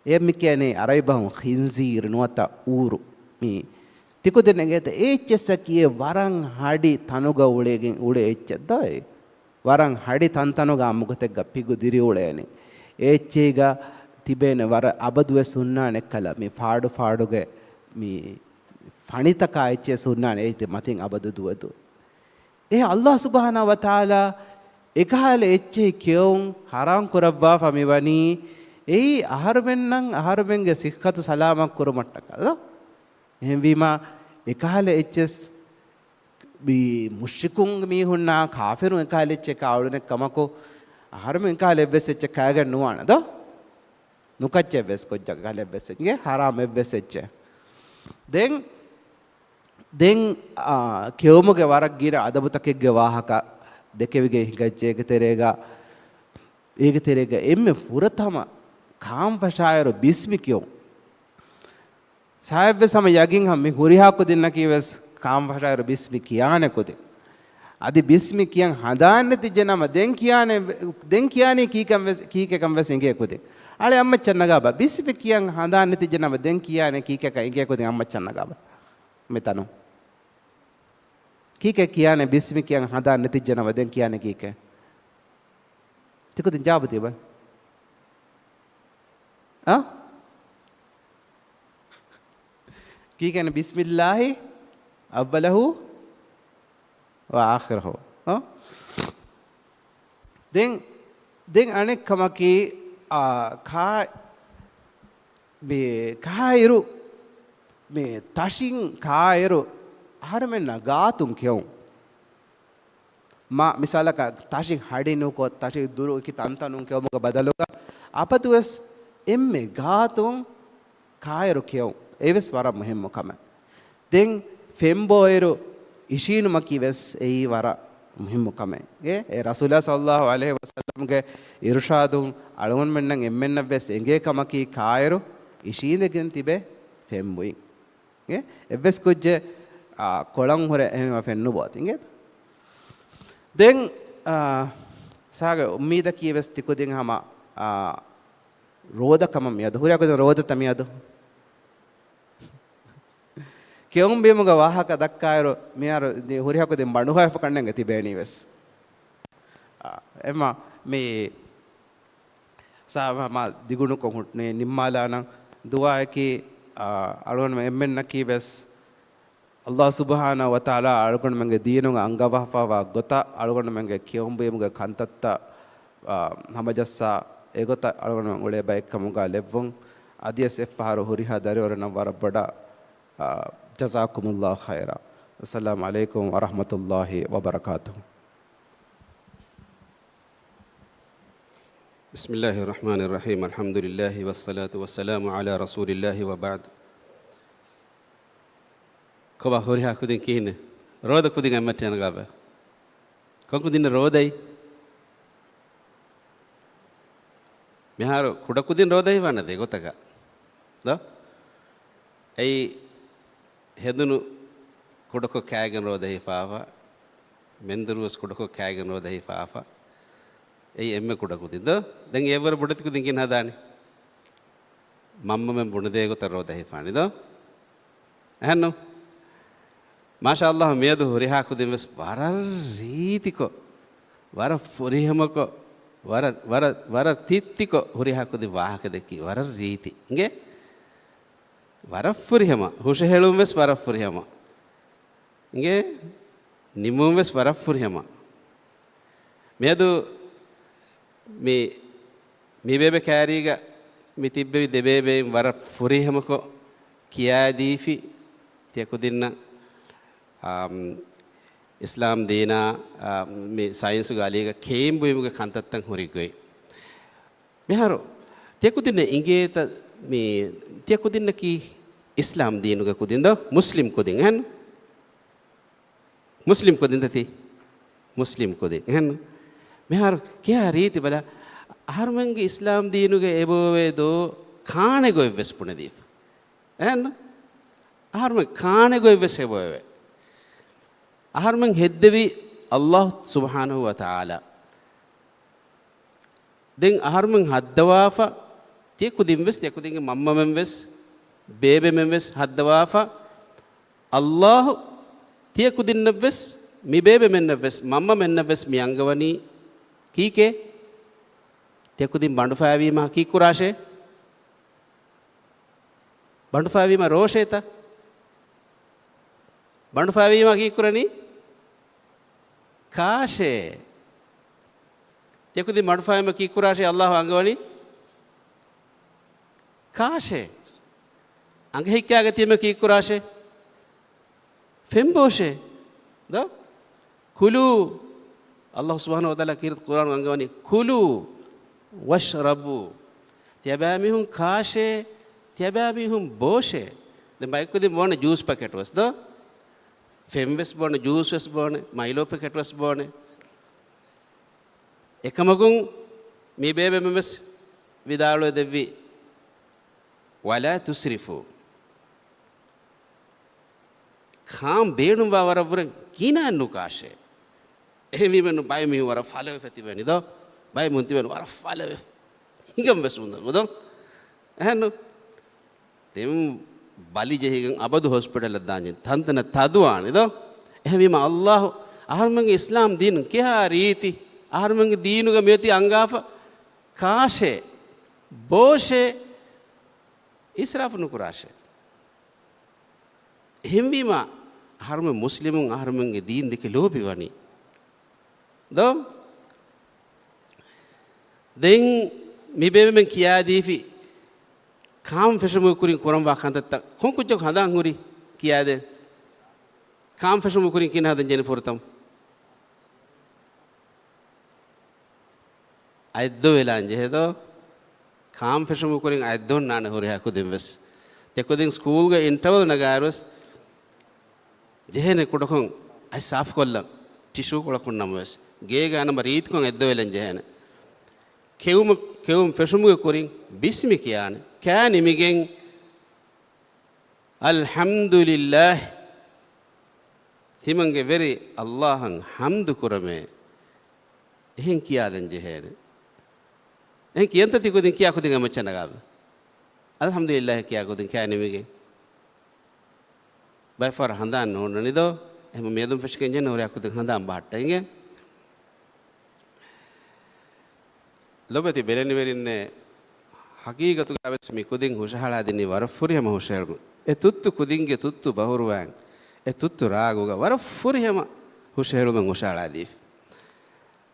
އެ މި ކިޔަނީ އަރަބި ބަހުން ޚިންޒީރު ނުވަތަ އޫރު. މީ ތިކުދިން އިނގޭތަ އެ އެއްޗެއްސަކީ ވަރަށް ހަޑި ތަނުގަ އުޅޭގެން އުޅޭ އެއްޗެއް ދޯ އެއީ؟ ވަރަށް ހަޑި ތަންތަނުގަ އާއްމުގޮތެއްގަ ޕިގު ދިރިއުޅޭނެ. އެ އެއްޗެހިގަ ތިބޭނެ ވަރަށް އަބަދުވެސް ހުންނާނެ އެއްކަލަ މި ފާޑު ފާޑުގެ މި ފަނިތަކާ އެއްޗެއް ހުންނާނެ އެއީ މަތިން އަބަދު ދުވެދު. އެ ﷲ ސުބްޙާނަހޫ ވަތަޢާލާ އެކަހަލަ އެއްޗެހި ކެއުން ޙަރާމް ކުރައްވާފަ މިވަނީ، އެއީ އަހަރުމެންނަށް އަހަރުމެންގެ ޞިއްޙަތު ސަލާމަތް ކުރުމަށްޓަކާ ދޯ؟ އެހެންވީމާ، އެކަހަލަ އެއްޗެސް މި މުޝްރިކުން މީހުންނާ ކާފިރުން އެކަހަލަ އެއްޗެއް ކާ އުޅުނެ ކަމަކު، އަހަރުމެން އެކަހަލަ އެއްވެސް އެއްޗެއް ކައިގެން ނުވާނެ ދޯ؟ ނުކައްޗެއްވެސް ކޮށްޖަ ކަހަލަ އެއްވެސް އެއްޗެއް ހަރާމް އެއްވެސް އެއްޗެއް. ދެން ދެން، އާ، ކެއުމުގެ ވަރަށް ގިނަ އަދަބުތަކެއްގެ ވާހަކަ ދެކެވިގެން ހިނގައްޖެ. އޭގެ ތެރޭގަ، އޭގެ ތެރޭގަ އެންމެ ފުރަތަމަ ކާންފަށާއިރު ބިސްމި ކިޔުން. ސާހިބްވެސް ހަމަ ޔަގީން ހަމަ މި ހުރިހާ ކުދިންނަކީ ވެސް ކާންފަށާއިރު ބިސްމި ކިޔާނެ ކުދިން. އަދި ބިސްމި ކިޔަން ހަނދާން ނެތިއްޖެ ނަމަ ދެން ކިޔާނެ، ދެން ކިޔާނީ ކީކަން ވެސް، ކީކެކަން ވެސް އެނގޭ ކުދިން. އަޅެ އަތްމައްޗަށް ނަގާބަ. ބިސްމި ކިޔަން ހަނދާން ނެތިއްޖެ ނަމަ ދެން ކިޔާނެ ކީކެކަން އެނގޭ ކުދިން އަތްމައްޗަށް ނަގާބަ. މިތަނުން. ކީކޭ ކިޔާނެ ބިސްމި ކިޔަން ހަނދާން ނެތިއްޖެ ނަމަ ދެން ކިޔާނެ ކީކޭ؟ ތިކުދިން ޖަވާބު ދީބަލަ. އާ؟ ކީކޭނެ ބިސްމިއްލާހި އައްވަލަހު ވަ އާޚިރަހު. އާ؟ ދެން، ދެން އަނެއް ކަމަކީ، އާ، ކާ-، މި ކާއިރު، މި ތަށިން ކާއިރު އަހަރެމެންނަށް ގާތުން ކެއުން. މާ މިސާލަކަށް ތަށި ހަޑި ނުކޮށް، ތަށި ދުރު އެކި ތަންތަނުން ކެއުމުގެ ބަދަލުގަ އަބަދުވެސް އެންމެ ގާތުން ކާއިރު ކެއުން. އެއީވެސް ވަރަށް މުހިއްމު ކަމެއް. ދެން ފެންބޯއިރު އިށީނުމަކީ ވެސް އެއީ ވަރަށް މުހިއްމު ކަމެއް. އެ، އެ ރަސޫލާ ޞައްލައްލާހު ޢަލައިހި ވަސައްލަމްގެ އިރުޝާދުން އަޅުގަނޑުމެންނަށް އެންމެންނަށް ވެސް އެނގޭ ކަމަކީ ކާއިރު އިށީނދެގެން ތިބޭ ފެންބުއިން. އެ، އެއްވެސް ކުއްޖެއް، އާ، ކޮޅަށް ހުރެ އެހެން ފެންނުބޯތި އިނގޭތަ؟ ދެން، އާ، ސާގެ އުއްމީދަކީ ވެސް ތިކުދިން ހަމަ، އާ، ރޯދަ ކަމަށް މިއަދު. ހުރިހާ ކުދިން ރޯދަތަ މިއަދު؟ ކެއުން ބީމުގެ ވާހަކަ ދައްކާއިރު، މިހާރު ދި-، ހުރިހާ ކުދިން ބަނޑުހައިފަ ކަންނޭނގެ ތިބޭނީ ވެސް. އާ، އެމަ މި ސާ-، މަ-، މަ ދިގުނުކޮށް ހުއްޓުނީ ނިންމާލާނަން. ދުޢާއަކީ، އާ، އަޅުގަނޑު އެންމެންނަކީ ވެސް އައްލާހު ސުބްޙާނަހު ވަތަޢާލާ އަޅުގަނޑުމެންގެ ދީނުގަ އަންގަވާފައިވާ ގޮތަށް އަޅުގަނޑުމެންގެ ކެއުން ބުއިމުގެ ކަންތައްތައް، އާ، ހަމަޖައްސާ އެގޮތަށް އަޅުގަނޑުމެން އުޅޭ ބައެއްކަމުގަ ލެއްވުން. އަދިވެސް އެއްފަހަރު ހުރިހާ ދަރިވަރުންނަށް ވަރަށް ބޮޑަށް، އާ، ޖަޒާކުމުއްލާހު ޚައިރާ. އައްސަލާމު ޢަލައިކުމް ވަރަޙްމަތުއްލާހި ވަބަރަކާތުހު. بسم الله الرحمن الرحيم. الحمد لله والصلاة والسلام على رسول الله وبعد. ކޮބާ ހުރިހާ ކުދިން ކިހިނެއް؟ ރޯދަ ކުދިން އެއްމައްޗަށް އަންގާބަ. ކޮން ކުދިންނަށް ރޯދައި؟ މިހާރު ކުޑަ ކުދިން ރޯދައި ވާނެ ދެގޮތަކަށް. ދޯ؟ އެއީ ހެނދުނު ކުޑަކޮށް ކާގެން ރޯދަ ހިފާފަ، މެންދުރުވެސް ކުޑަކޮށް ކާގެން ރޯދަ ހިފާފަ. އެއީ އެންމެ ކުޑަ ކުދިން ދޯ؟ ދެން އެއަށްވުރެ ބޮޑެތި ކުދިން ކިހިނެއް ހަދާނީ؟ މަންމަމެން ބުނެދޭ ގޮތަށް ރޯދަ ހިފާނީ ދޯ؟ އެހެންނު؟ މާޝާﷲ، މިއަދު ހުރިހާ ކުދިން ވެސް ވަރަށް ރީތިކޮށް، ވަރަށް ފުރިހަމަކޮށް، ވަރަށް، ވަރަށް، ވަރަށް ތިއްތިކޮށް ހުރިހާ ކުދިން ވާހަކަ ދެއްކި. ވަރަށް ރީތި. އިނގޭ؟ ވަރަށް ފުރިހަމަ. ހުށަހެޅުން ވެސް ވަރަށް ފުރިހަމަ. އިނގޭ؟ ނިމުން ވެސް ވަރަށް ފުރިހަމަ. މިއަދު މި، މި ބޭބެ ކައިރީގަ މި ތިއްބެވި ދެ ބޭބެއިން ވަރަށް ފުރިހަމަކޮށް ކިޔާދީފި ތިޔަ ކުދިންނަށް، އާ، އިސްލާމް ދީނާ، އާ، މި ސައިންސުގެ އަލީގަ ކެއިން ބުއިމުގެ ކަންތައްތައް ހުރި ގޮތް. މިހާރު ތިޔަ ކުދިންނަށް އިނގޭތަ، މި ތިޔަ ކުދިންނަކީ އިސްލާމް ދީނުގެ ކުދިން ދޯ؟ މުސްލިމް ކުދިން އެހެން؟ މުސްލިމް ކުދިން ދަތި؟ މުސްލިމް ކުދިން އެހެން؟ މިހާރު ކިހާ ރީތި ބަލަ، އަހަރުމެންގެ އިސްލާމް ދީނުގެ އެބައޮވޭ ދޯ ކާނެ ގޮތްވެސް ބުނެދީފަ. އެހެން؟ އަހަރުމެން ކާނެ ގޮތްވެސް އެބައޮވޭ. އަހަރުމެން ހެއްދެވި އައްލާހު ސުބްޙާނަހު ވަ ތަޢާލާ. ދެން އަހަރުމެން ހައްދަވާފަ، ތިޔަ ކުދިން ވެސް، ތިޔަ ކުދިންގެ މަންމަމެން ވެސް، ބޭބެމެން ވެސް ހައްދަވާފަ، އައްލާހު ތިޔަ ކުދިންނަށް ވެސް، މި ބޭބެމެންނަށް ވެސް، މަންމަމެންނަށް ވެސް މި އަންގަވަނީ ކީކޭ؟ ތިޔަ ކުދިން ބަނޑުފައިވީމާ ކީއްކުރާށޭ؟ ބަނޑުފައިވީމަ ރޯށޭތަ؟ ބަނޑުފައިވީމަ ކީއްކުރަނީ؟ ކާށޭ؟ ތިޔަ ކުދިން ބަނޑުފައިވީމަ ކީއްކުރާށޭ؟ އައްލާހު އަންގަވަނީ ކާށޭ؟ އަނގަހިއްކާގެ ތިޔަމެ ކީއްކުރާށޭ؟ ފެންބޯށޭ؟ ދޯ؟ ކުލޫ. އައްލާހު ސުބްޙާނަހު ވަ ތަޢާލާ ކީރިތި ޤުރްއާނު އަންގަވަނީ، ކުލޫ ވަޝްރަބޫ. ތިޔަބައިމީހުން ކާށޭ، ތިޔަބައިމީހުން ބޯށޭ. ދެން ބައެއްކުދިން ބޯނެ ޖޫސް ޕެކެޓް ވެސް ދޯ؟ ފެން ވެސް ބޯނެ، ޖޫސް ވެސް ބޯނެ، މައިލޯ ޕެކެޓް ވެސް ބޯނެ. އެކަމަކުން މި ބޭބެމެން ވެސް ވިދާޅުވެ ދެއްވި، ވަލާ ތުސްރިފޫ. ކާން ބޭނުންވާ ވަރަށްވުރެ ގިނައިން ނުކާށޭ. އެހެންވީމަ ބައެއް މީހުން ވަރަށް ފަލަވެފަ ތިބެނީ ދޯ؟ ބައެއް މީހުން ތިބެނީ ވަރަށް ފަލަވެފަ. ހިނގަން ވެސް އުނދަގޫ ދޯ؟ އެހެންނު؟ ދެން ބަލި ޖެހިގެން އަބަދު ހޮސްޕިޓަލަށް ދާންޖެހޭ. ތަންތަނަށް ތަދުވާނެ ދޯ؟ އެހެންވީމަ އައްލާހު އަހަރުމެންގެ އިސްލާމް ދީނު ކިހާ ރީތި؟ އަހަރުމެންގެ ދީނުގަ މިއޮތީ އަންގާފަ ކާށޭ، ބޯށޭ، އިސްރާފު ނުކުރާށޭ. އެހެންވީމަ، އަހަރުމެން މުސްލިމުން އަހަރުމެންގެ ދީން ދެކެ ލޯބިވަނީ. ދޯ؟ ދެން މި ބޭބެމެން ކިޔާދީފި، ކާން ފެށުމުގެ ކުރިން ކުރަންވާ ކަންތައްތައް ކޮން ކުއްޖަކު ހަނދާން ހުރި ކިޔާދޭން. ކާން ފެށުމުގެ ކުރިން ކިހިނެއް ހަދަން ޖެހެނީ ފުރަތަމަ؟ އަތްދޮވެލާން ޖެހޭ ދޯ؟ ކާން ފެށުމުގެ ކުރިން އަތްދޮންނާނެ ހުރިހާ ކުދިން ވެސް. ތެކުދިން ސްކޫލްގެ އިންޓަވަލް ނަގާއިރުވެސް ޖެހޭނެ ކުޑަކޮށް އަތް ސާފުކޮށްލަން، ޓިޝޫ ކޮޅަކުން ނަމަވެސް. ގޭގަ ނަމަ ރީތިކޮށް އެއްދޮވެލަން ޖެހޭނެ. ކެއުމު، ކެއުން ފެށުމުގެ ކުރިން ބިސްމި ކިޔާނެ. ކާ ނިމިގެން އަލްޙަމްދުލިއްލާހި، ތިމަންގެ ވެރި އައްލާހަށް ޙަމްދު ކުރަމޭ. އެހެން ކިޔާލަން ޖެހޭނެ. އެހެން ކިޔަންތަ ތި ކުދިން ކިޔާ ކުދިން އެމައްޗަށް ނަގާބަ. އަލްޙަމްދުލިއްލާހި ކިޔާ ކުދިން ކާ ނިމިގެން. ބައެއް ފަހަރަށް ހަނދާން ނޯންނަނީ ދޯ؟ އެހެން މިއަދުން ފެށިގެން ޖެހޭނެ ހުރިހާ ކުދިން ހަނދާން ބަހައްޓައިގެން. ލޮބުވެތި ބެލެނިވެރިންނޭ، ހަގީގަތުގަ ވެސް މި ކުދިން ހުށަހަޅާ ދިނީ ވަރަށް ފުރިހަމަ ހުށަހެޅުމެއް. އެ ތުއްތު ކުދިންގެ ތުއްތު ބަހުރުވާން، އެ ތުއްތު ރާގުގަ ވަރަށް ފުރިހަމަ ހުށަހެޅުމެއް ހުށަހަޅާދީފި.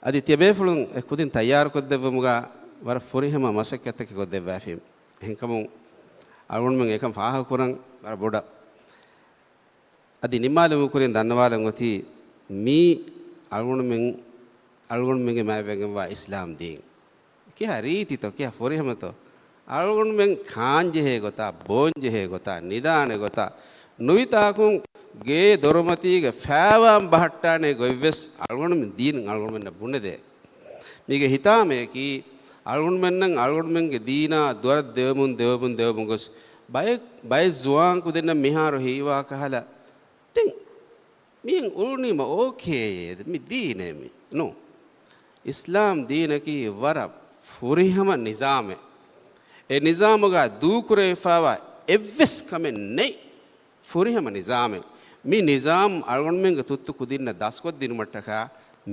އަދި ތިޔަބޭފުޅުން އެ ކުދިން ތައްޔާރުކޮށްދެއްވުމުގަ ވަރަށް ފުރިހަމަ މަސައްކަތްތަކެއް ކޮށްދެއްވާފި. އެހެންކަމުން އަޅުގަނޑުމެން އެކަން ފާހަގަކުރަން ވަރަށް ބޮޑަށް. އަދި ނިންމާލުމުގެ ކުރިން ދަންނަވާލަން އޮތީ މީ އަޅުގަނޑުމެން، އަޅުގަނޑުމެންގެ މާތްވެގެންވާ އިސްލާމް ދީން. ކިހާ ރީތިތޯ، ކިހާ ފުރިހަމަތޯ. އަޅުގަނޑުމެން ކާންޖެހޭ ގޮތާ، ބޯންޖެހޭ ގޮތާ، ނިދާނެ ގޮތާ، ނުވިތާކުން ގޭ ދޮރުމަތީގެ ފައިވާން ބަހައްޓާނެ ގޮތްވެސް އަޅުގަނޑުމެން ދީން އަޅުގަނޑުމެންނަށް ބުނެދޭ. މީގެ ހިތާމަޔަކީ، އަޅުގަނޑުމެންނަށް އަޅުގަނޑުމެންގެ ދީނާ ދުވަރަށް ދެވެމުން، ދެވެމުން، ދެވެމުން ގޮސް، ބައެއް، ބައެއް ޒުވާން ކުދިންނަށް މިހާރު ހީވާ ކަހަލަ، ދެން މިއިން އުޅުނީމަ އޯކޭ، މި ދީނޭ މި. ނޫ. އިސްލާމް ދީނަކީ ވަރަށް ފުރިހަމަ ނިޒާމެއް. އެ ނިޒާމުގަ ދޫކުރެވިފައިވާ އެއްވެސް ކަމެއް ނެތް. ފުރިހަމަ ނިޒާމެއް. މި ނިޒާމް އަޅުގަނޑުމެންގެ ތުއްތު ކުދިންނަށް ދަސްކޮށްދިނުމަށްޓަކާ،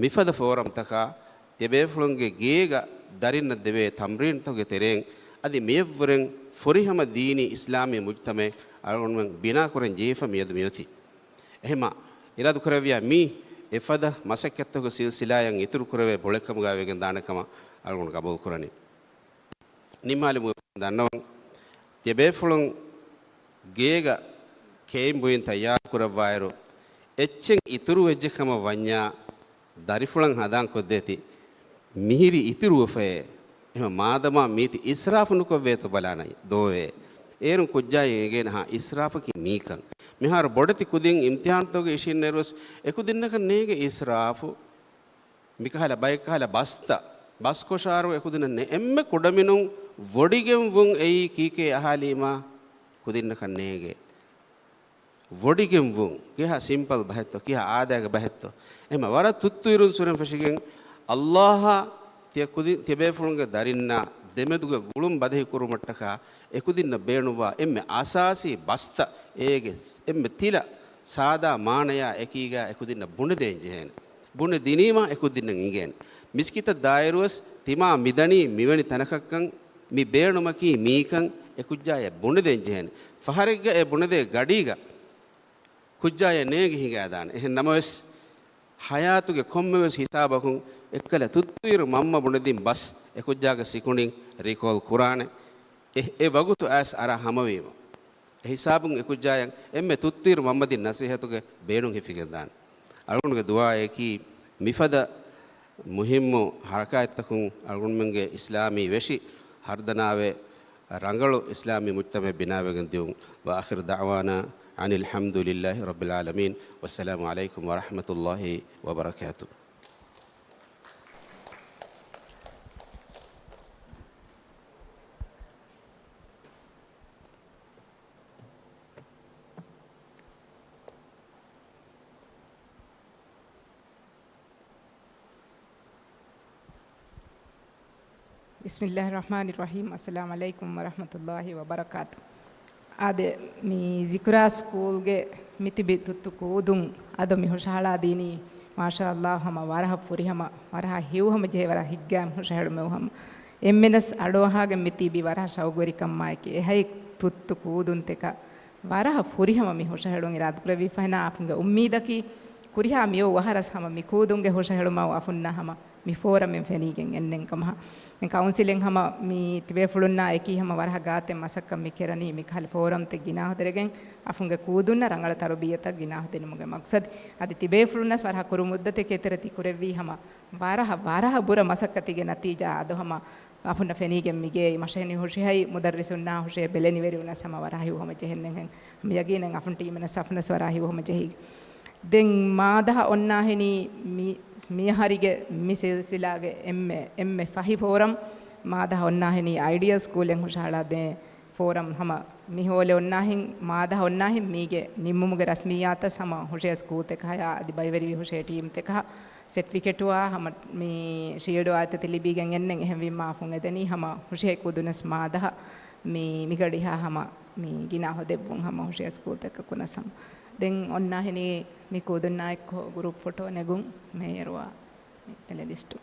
މިފަދަ ފޯރަމްތަކާ، ތިޔަބޭފުޅުންގެ ގޭގަ ދަރިންނަށް ދެވޭ ތަމްރީންތަކުގެ ތެރެއިން، އަދި މިއަށްވުރެން ފުރިހަމަ ދީނީ އިސްލާމީ މުޖްތަމައެއް އަޅުގަނޑުމެން ބިނާކުރަން ޖެހިފަ މިއަދު މިއޮތީ. އެހެމަ އިރާދަކުރެއްވިޔާ މީ އެފަދަ މަސައްކަތްތަކުގެ ސިލްސިލާއަށް އިތުރުކުރެވޭ ބޮޅެއްކަމުގަ ވެގެން ދާނެ ކަމަށް އަޅުގަނޑު ގަބޫލުކުރަނީ. ނިންމާލުމުގެ ދަންނަވަން، ތިޔަބޭފުޅުން ގޭގަ ކެއިން ބުއިން ތައްޔާރު ކުރައްވާއިރު، އެއްޗެއް އިތުރު ވެއްޖެ ކަމަށް ވަންޏާ، ދަރިފުޅަށް ހަނދާން ކޮށްދޭތި، މިހިރީ އިތުރުވެފައޭ. އެހެން މާދަމާ މީތި އިސްރާފު ނުކޮށްވޭތޯ ބަލާނަން ދޯއޭ. އޭރުން ކުއްޖާއަށް އެނގޭނެ ހާ އިސްރާފަކީ މީކަން. މިހާރު ބޮޑެތި ކުދިން އިމްތިހާނުތަކުގަ އިށީންނައިރުވެސް އެކުދިންނަކަށް ނޭނގެ އިސްރާފު. މިކަހަލަ ބައެއްކަހަލަ ބަސްތައް، ބަސްކޮށާރު އެކުދިންނަށް ނޭ-، އެންމެ ކުޑަމިނުން ވޮޑިގެން ވުން އެއީ ކީކޭ އަހާލީމާ ކުދިންނަކަށް ނޭނގޭ. ވޮޑިގެން ވުން ކިހާ ސިމްޕަލް ބަހެއްތޯ، ކިހާ އާދައިގެ ބަހެއްތޯ. އެހެމަ ވަރަށް ތުއްތުއިރުން ސުރެން ފެށިގެން، އައްލާހާ ތިޔަ ކުދި-، ތިޔަބޭފުޅުންގެ ދަރިންނާ ދެމެދުގެ ގުޅުން ބަދަހި ކުރުމަށްޓަކާ އެކުދިންނަށް ބޭނުންވާ އެންމެ އަސާސީ ބަސްތައް، އޭގެ ސް-، އެންމެ ތިލަ ސާދާ މާނަޔާ އެކީގަ އެކުދިންނަށް ބުނެދޭން ޖެހޭނެ. ބުނެ ދިނީމަ އެކުދިންނަށް އިނގޭނެ. މިސްކިތަށް ދާއިރުވެސް ތިމާ މިދަނީ މިވެނި ތަނަކަށްކަން، މި ބޭނުމަކީ މީކަން އެކުއްޖާޔަށް ބުނެދޭން ޖެހޭނެ. ފަހަރެއްގަ އެ ބުނެދޭ ގަޑީގަ ކުއްޖާޔަށް ނޭނގި ހިނގާދާނެ. އެހެން ނަމަވެސް، ހަޔާތުގެ ކޮންމެވެސް ހިސާބަކުން އެއްކަލަ ތުއްތުއިރު މަންމަ ބުނެދިން ބަސް އެކުއްޖާގެ ސިކުނޑިން ރީކޯލް ކުރާނެ. އެ، އެ ވަގުތު އައިސް އަރާ ހަމަވީމަ. އެ ހިސާބުން އެކުއްޖާޔަށް އެންމެ ތުއްތުއިރު މަންމަދިން ނަސޭހަތުގެ ބޭނުން ހިފިގެންދާނެ. އަޅުގަނޑުގެ ދުޢާއަކީ މިފަދަ މުހިއްމު ހަރަކާތްތަކުން އަޅުގަނޑުމެންގެ އިސްލާމީ ވެށި ހަރުދަނާވެ، ރަނގަޅު އިސްލާމީ މުޖްތަމައެއް ބިނާވެގެން ދިޔުން. وآخر دعوانا أن الحمد لله رب العالمين. والسلام عليكم ورحمة الله وبركاته. ބިސްމިއްލާހި ރަޙްމާނި ރަޙީމް. އައްސަލާމު ޢަލައިކުމް ވަރަޙްމަތުﷲި ވަބަރަކާތު. އާދެ، މި ޒިކުރާ ސްކޫލްގެ މިތިބި ތުއްތު ކޫދުން އަދަ މި ހުށަހަޅާ ދީނީ، މާޝާﷲ، ހަމަ ވަރަހަށް ފުރިހަމަ، ވަރަހަށް ހެޔޮހަމަ ޖެހޭ ވަރަށް ހިތްގައިމު ހުށަހެޅުމެއް ހަމަ. އެންމެނަސް އަޑުއަހާގެން މިތިބީ ވަރަށް ޝައުގުވެރިކަމާއެކީ، އެހައި ތުއްތު ކޫދުންތަކަށް ވަރަހަށް ފުރިހަމަ މި ހުށަހެޅުން އިރާދަކުރެއްވި ފަހެނާ އަފުންގެ އުއްމީދަކީ، ކުރިހާ މިއޮއް ވަހަރަސް ހަމަ މި ކޫދުންގެ ހުށަހެޅުމަށް އަފުންނަށް ހަމަ މި ފޯރަމެއް ފެނިގެން އެންނެން ކަމަށް. ކައުންސިލެއް ހަމަ މި ތިބޭފުޅުންނާ އެކީ ހަމަ ވަރަހަށް ގާތެއް މަސައްކަތް މި ކެރަނީ މިކަހަލަ ފޯރަމްތައް ގިނާހު ދެރެގެން އަފުންގެ ކޫދުންނަށް ރަނގަޅަށް ތަރުބިއްޔަތަށް ގިނާހު ދިނުމުގެ މަގްސަދު. އަދި ތިބޭފުޅުންނަސް ވަރަހަށް ކުރު މުއްދަތެއް އެތެރެ ތި ކުރެއްވީ ހަމަ ވަރަހަށް، ވަރަހަށް ބުރަ މަސައްކަތީގެ ނަތީޖާ އަދު ހަމަ އަފުންނަށް ފެނީގެން މިގޭ މަށެހެނީ ހުށިހައި މުދައްރިސުންނާ ހުށޭ ބެލެނިވެރިވުނަސް ހަމަ ވަރާހި ހުހަމަޖެހެންނެއްހެން. ހަމަ ޔަގީނެއް އަފުން ޓީމެން ސަފްނަސް ވަރާހި ހުހަމަޖެހީ. ދެން މާދަހަ އޮންނާހެނީ މި، މިއަހަރީގެ މި ސިލްސިލާގެ އެންމެ، އެންމެ ފަހި ފޯރަމް. މާދަހަ އޮންނާހެނީ އައިޑިއަލް ސްކޫލެއް ހުށަހަޅާދޭ ފޯރަމް. ހަމަ މި ހޯލެ އޮންނާހެން، މާދަހަ އޮންނާހެން މީގެ ނިންމުމުގެ ރަސްމިއްޔާތަށް ހަމަ ހުށޭ ސްކޫލްތަކަހާ އަދި ބައިވެރިވި ހުށޭ ޓީމްތަކަހާ ސެޓްފިކެޓުއާ ހަމަ މި ޝީލްޑު އާދި ލިބިގެން އެންނެން. އެހެންވީމާ އަފުން އެދެނީ ހަމަ ހުށޭ ކުދުނަސް މާދަހަ މި، މިގަޑިހާ ހަމަ މި ގިނަ ހޮދެއްވުން ހަމަ ހުށޭ ސްކޫލްތަކަކުނަސް ހަމަ. ދެން އޮންނާހެނީ މި ކުދުންނާއެއްކޮށް ގުރޫޕް ފޮޓޯ ނެގުން މޭޔަރުއާ ޕެނެލިސްޓު.